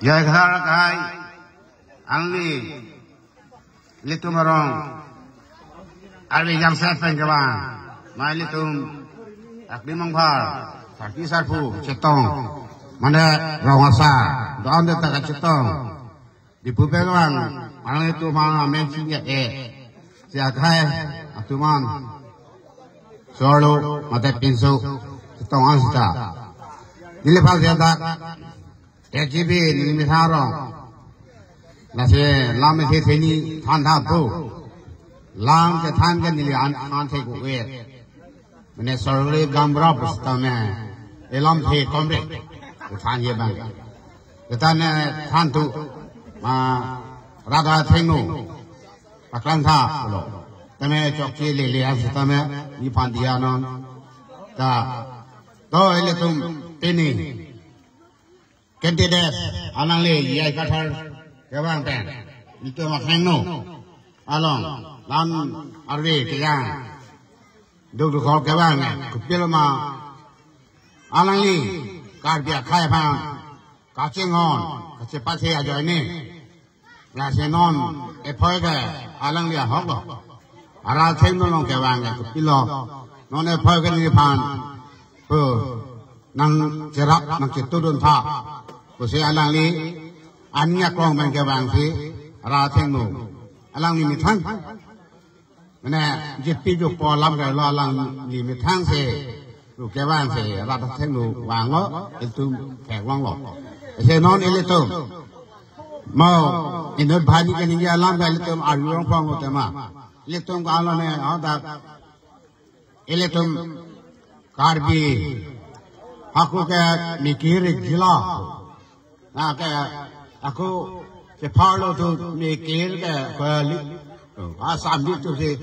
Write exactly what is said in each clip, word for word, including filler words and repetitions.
Jai Khar Kai, angli, ilitum arong, arve jangset pen kevang, ma ilitum, akli mangphar, sarpi sarpo, chetong, mane rong asar, do-an de ta kachetong, Diphu pen kevang, ma nanglitum aphan amen chingki-e, si akhai, atum an, Sorlo, mate pinso, chetong an sita. Neliphan si dak, T G B, neli methang arong. Lasi lam isi sini than tha pu. Lam chethan ke neli an than thek-oi. Mane sorkari gaonbura pusitame. Elam the komre. Than ye bang. Than, eh, than tu. Ma, rat athengno. Paklang tha pulo. Tame chokche lele an sitame. Nephan diya non. Ta. To ilitum pini. Candidate, alangli J I Kathar kevang pen, ilitum akhengno along, lam arve kejang, dukdukhok kevang, kopilo ma, alangli Karbi akhai aphan kachinghon, kachepathe ajoine, lasi non ephoi ke alangli ahok lo. Rat athengno along kevang ke kopilo. Non ephoi ke nephan pu nangcherap nangchetudun tha pusi alangli aning aklong pen kevang si rat athengno alangli methang. Mane J P Jokpo alam ke lo alangli methang si ru kevang si rat athengno vanglo, ilitum theklonglo. Lasi non ilitum mo inut banghini kaningje alam ke ilitum arjulong pon lo tema. Ilitum ke alo ne, oh, dak ilitum Karbi, ako ke mikir jila. Na ke ako ke pharlo tu mikir ke bali. Asam di tu si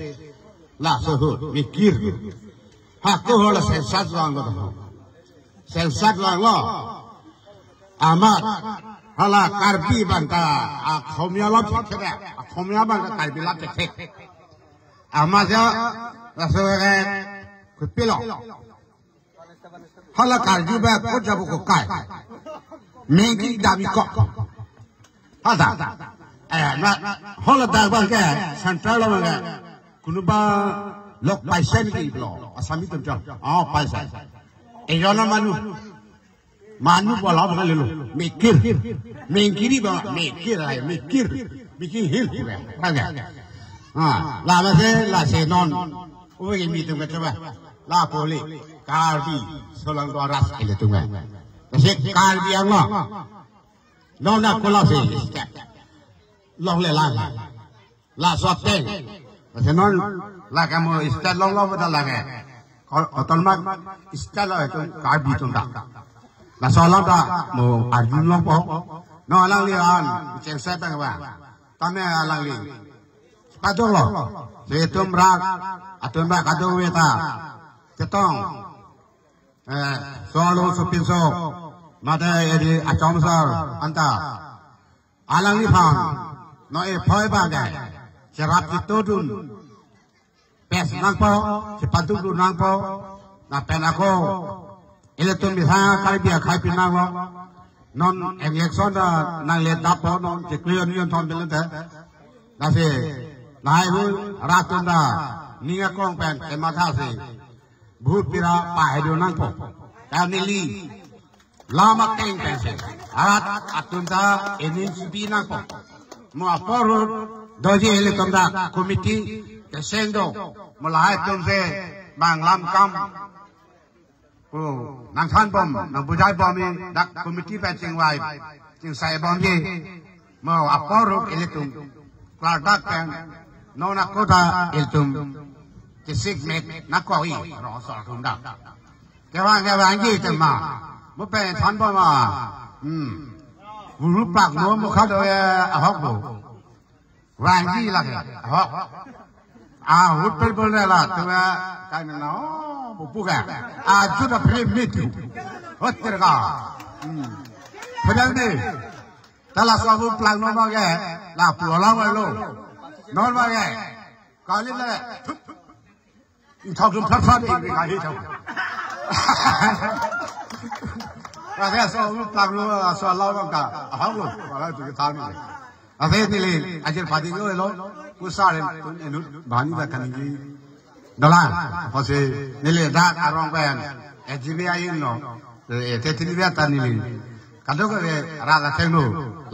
laso hu mikir. Ako hala sensat vanglo tu. Sensat vanglo. Amat hala Karbi abang ke akhomya lam thek, akhomya abang ke Karbi lam thek. Amat ya, laso ke, kopilo. Hala Karbi abang kot jabu ko kai. Mengki dami ko. Hada. Eh, na, hala dak abang ke, central abang ke. Konoba lok paisa niki pulo. Assami atum chok. Oh, paisa. Ejon manu. Manu bola bang lelo, mikir. Mengkiri bang, mikir ai, mikir. Bikin hil kira. Raga. Ha, lama se, lasi non. Uwe ke mitum ke coba. Lapu le, Karbi, solang dua ras ke le tunga. Lasi Karbi Anglong. Non na kola se, longle lang. Laso ateng. Lasi non lake mo state longlo beda lake. Ko-, koton ma state lo itu Karbi atum ta. Laso alam ta mo arjulongpo. Non alangli an, chengset abang ba. Tame alangli. Padolo. Setum rak, atum ba kadokave ta. Chetong. Eh, Sorlo, Sopinso. Mate edi Achom Sar, anta. Alangliphan, non ephoi abang ke, cherap chetudun, pes nangpo, chepadukdun nangpo, lapen ako, ilitum methang Karbi akhai pen nanglo, non election ta nangle dappo, non chekleon yon thon bilang te, lasi, lahai hu, rat atum ta, ning aklong pen, kematha si, vote pira pahai dun nangpo, ta neli, Lam ateng pensi. Arat atum ta ening chibi nangpo. Mo apor ahut doji ilitum ta committee keseng do. Mo lahai atum si bang lam kam. Ko nangthan bom, nangbujai bom ni dak committee pen chingvai, chingsai bomji. Mo apor ahut ilitum klardak pen, non ako ta ilitum kesik met nangkok-i, rong asor atum dak. Kevang kevangji tema. Mo pen than bom ma. Hmm. Guru pak mo mo khado ya ahok bo. Vangji lake ahok. Ah, hut pel bol la tu ya. Kai na, oh, bubu ka. Ah, juda pre mitu. Hotel ka. Hmm. Padahal ni. Ta laso abu plang non ma ke, lapu alam lo. Non ma ke. Kali le. Ithok dum phat phat, eh, ka hi thok. Ave aso ulu plak lo aso alau bang ka ahang lo wala tu ke thang ni. Ave neli ajir padi lo lo pusar en tun enut bani da kaningje dolang. Apotsi neli dak arong pen S G B ayin lo. Eh, te tini bia ta neli kadokave rat athengno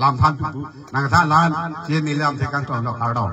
lam phan tubu nang than lan si neli lam te kangton lo kardom.